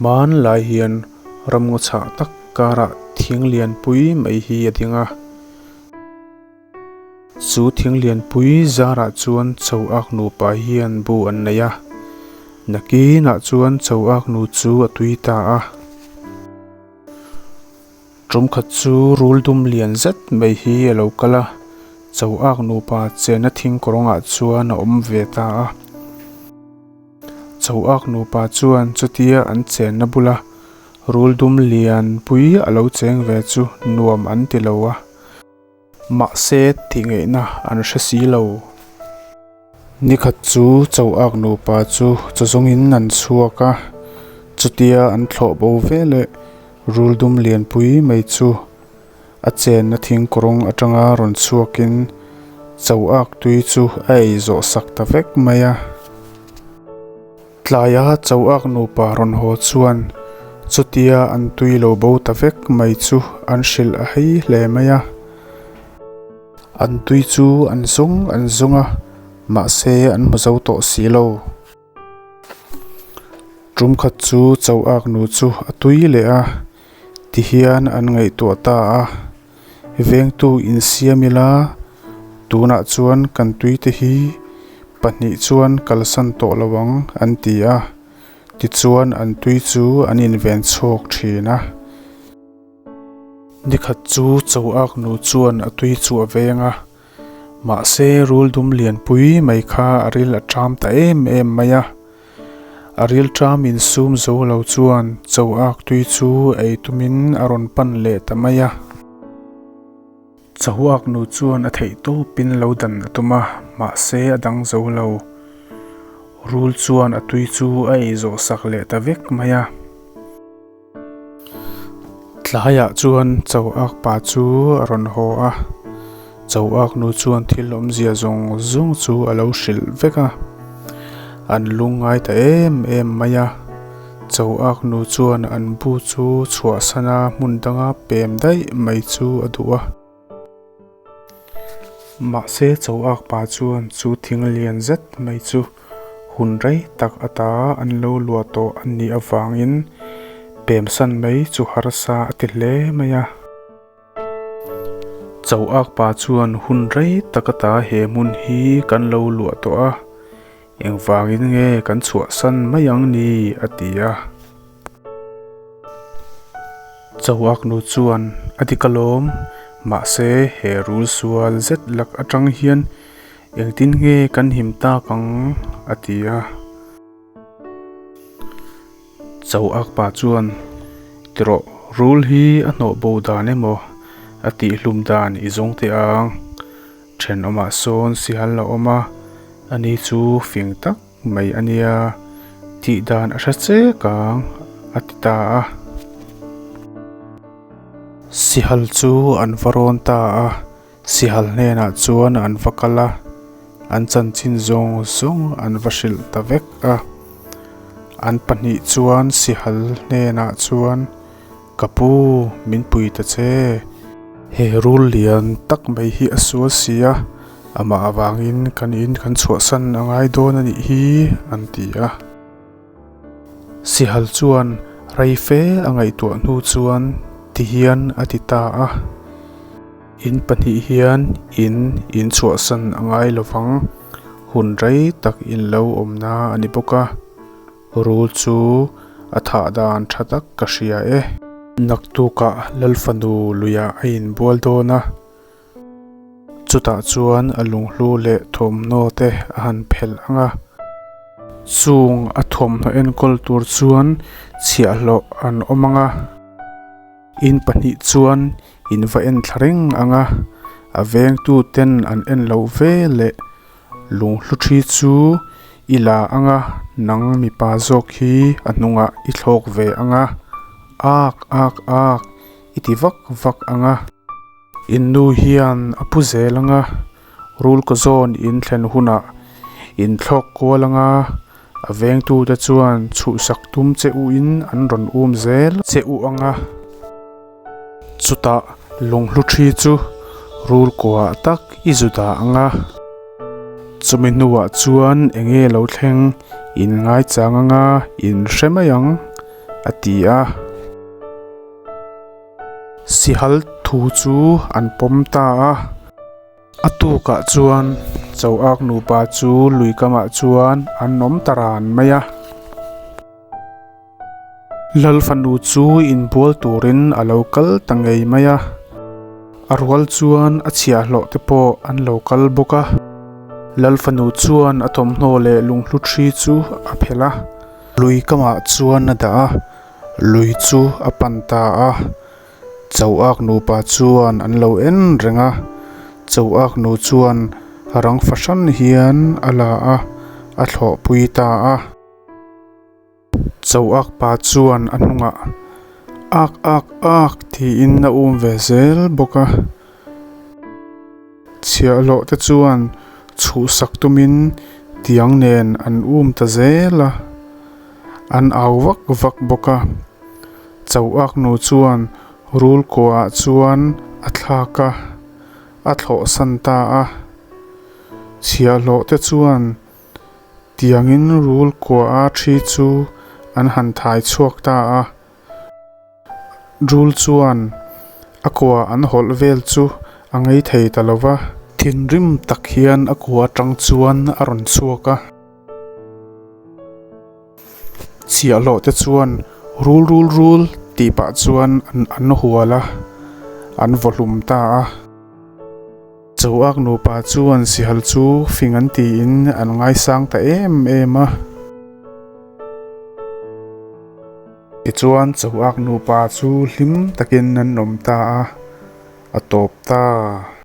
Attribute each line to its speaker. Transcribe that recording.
Speaker 1: Hmanlai hian ramngaw chhah tak karah thing lianpui mai hi a ding a. Chu thing lianpui zarah chuan cho ak nupa hian bu an nei a. Nakinah chuan cho ak nu chu a tui ta a. Tum khat chu rul dum lian zet mai hi a lo kal a, cho ak nupa chenna thing kawrawngah chuan a awm ve ta a. Cho ak nupa chuan chutia an chenna bula rul dum lian pui a lo cheng ve chu nuam an ti lo a. Mahse tih ngaihna an hre si lo. Nikhat chu Choak nupa chu chaw zawngin an chhuak a, chutia an thlawh bo veleh rul dum lianpui mai chu a chenna thing kawrawng atanga rawn chhuakin Choak tui chu a ei zawh sak ta vek mai a. Tlaia Choak nupa rawn haw chuan chutia an tui lo bo ta vek mai chu an hrilh a hei hle mai a. An tui chu an zawng an zawng a, mahse an hmu zo tawh si lo. Tum khat chu Choak nu chu a tui leh a, tihian an ngaihtuah ta a, Vengtu insiam ila, tunah chuan kan tuite hi pahnih chuan kalsan tawh lo ang an ti a, tichuan an tui chu an inven chhuak thin a. Nikhat chu Choak nu chuan a tui chu a veng a, mahse rul dum lianpui mai kha a ril a ṭam ta em em mai a. A rilṭam insum zo lo chuan cho ak tui chu ei tumin a rawn pan leh ta mai a. Cho ak nu chuan a theih tawpin lo dan a tum a, mahse a dang zo lo. Rul chuan a tui chu a ei zawh sak leh ta vek mai a. Tlaiah chuan cho ak pa chu a rawn haw a, cho ak nu chuan thil awmzia zawng zawng chu a lo hrilh vek a, an lungngai ta em em mai a, cho ak nu chuan an bu chu chhuahsan a hmun danga pem daih mai chu a duh a. Mahse cho ak pa chuan chu thing lian zet mai chu hun rei tak ata an lo luah tawh a nih avangin pemsan mai chu harsa a ti hle mai a. Cho ak pa chuan hun rei tak ata he hmun hi kan lo luah tawh a, engvangin nge kan chhuahsan mai ang ni a ti a. Chauak nu chuan a dik alawm, mahse he rul sual zet lak atang hian engtin nge kan him tak ang a ti a. Chauak pa chuan tirawh rul hi a hnawh bo dan emaw a tihhlum dan i zawng teh ang, thenawmah sawn sihal a awm a, ani chu fing tak mai a nia, tih dan a hre chek ang, a ti ta a. Sihal chu an va rawn ta a, Sihal hnenah chuan an va kal a, an chanchin zawng zawng an va hrilh ta vek a. An pahnih chuan Sihal hnenah chuan, Ka pu, min pui ta che. He rul lian tak mai hi a sual si a, amah avangin kan in kan chhuahsan a ngai dawn a nih hi, an ti a. Sihal chuan rei fe a ngaihtuah hnu chuan ti hian a ti ta a, In pahnih hian in in chhuahsan a ngai lovang, hun rei tak in lo awmna a ni bawk a. Rul chu a thah dan tha tak ka hria e. Naktukah Lalfanu luiah a inbual dawn a, chutah chuan a lunghlu leh thawmhnaw te a han phelh ang a. Chung a thawmhnaw enkawl tur chuan chhiahhlawh an awm ang a, in pahnih chuan in va en thla reng ang a, a vengtu ten an en loh ve leh Lunghlu thi chu i la ang a, nang mipa zawk hi a hnungah i thlawk ve ang a, ak ak ak i ti vak vak ang a. In nu hian a pu zel ang a, rul kaw zawn in thlen hunah in thlawk kual ang a, a vengtute chuan chhuhsak tum che u in an rawn um zel che u ang a. Chutah lunghlu thi chu rul kuah tak i zu dah ang a, chumi hnuah chuan eng nge lo thleng in ngaichang ang a, in hre mai ang a ti a. Sihal thu chu an pawm ta a. A tukah chuan Choak nupa chu lui kamah chuan an awm ta ran mai a. Lal fanu chu inbual turin a lo kal ta ngei mai a. A rual chuan a chhiahhlawh te pawh an lo kal bawk a. Lal fanu chuan a thawmhnaw leh lunghlu thi chu a phelh a. Lui kamah chuan a dah a, lui chu a pan ta a. Choak nupa chuan an lo en reng a, Choak nu chuan rang fahran hian a la a, a thlawhpui ta a. Choak pa chuan a hnungah Ak ak ak tiin a um ve zel bawk a. Chhiahhlawh te chuan chhuhsak tumin tiang nen an um ta zel a, an au vak vak bawk a. Choak nu chuan rul kuahah chuan a thlak a, a thlawhsan ta a. Chhiahhlawh te chuan Tiangin rul kuaha thi chu an han thai chhuak ta a. Rul chuan a kua an hawlh vel chu a ngei thei ta lo va. Thinrim tak hian a kua atang chuan a rawn chhuak a. Chhiahhlawh te chuan rul rul rul tih pah chuan an hual a, an vawhlum ta a. Choak nupa chuan sihal chu fing an tiin an ngaisang ta em em a. Tichuan Choak nupa chu hlim takin an awm ta a, a tawp ta.